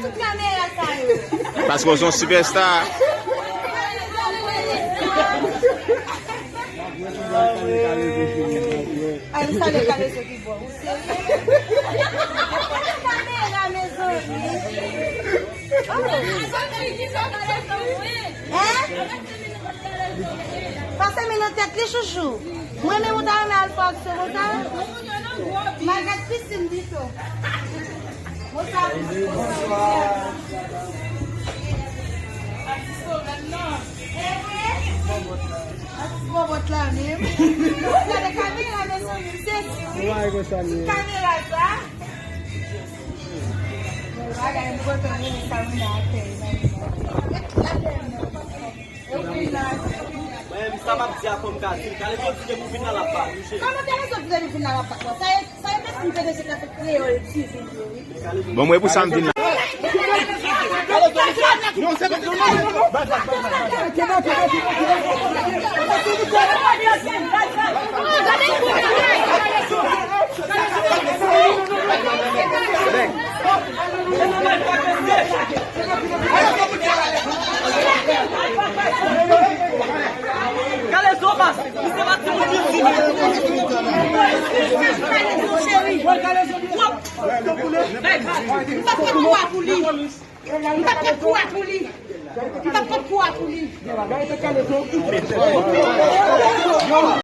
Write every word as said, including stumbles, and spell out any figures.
Tout kamera sa yo. Paske w se yon sipèsta. Ay, m salye Kalezo ki bò. Ou serye? Kamera, mezanmi. Oh. Hein? Pase m nan tèt li, chouchou. Mwen menm ou ta renmen al fè aksyon konsa? M al gad pisin pito. Bonswa. Atis bòbòt la menm. Gade kamera, mezanmi, se sou kamera sa. Bagay enpòtan, men sa mwen atè. Mwen, sa m ap di a, fò m ka di l. Kalezo di depi w vin la, l ap bat ou, cheri. Kòman Kalezo di depi w vin la, l ap bat mwen? Sa e, sa e paske m te deja ka fè kreyòl T V yo, wi. Bon, mwen, pou sa m vin la. Kalezo, baz, misye pa timoun piti. Cheri. M p ap pran kou a pou li. M p ap pran kou a pou li. M p ap pran kou a pou li.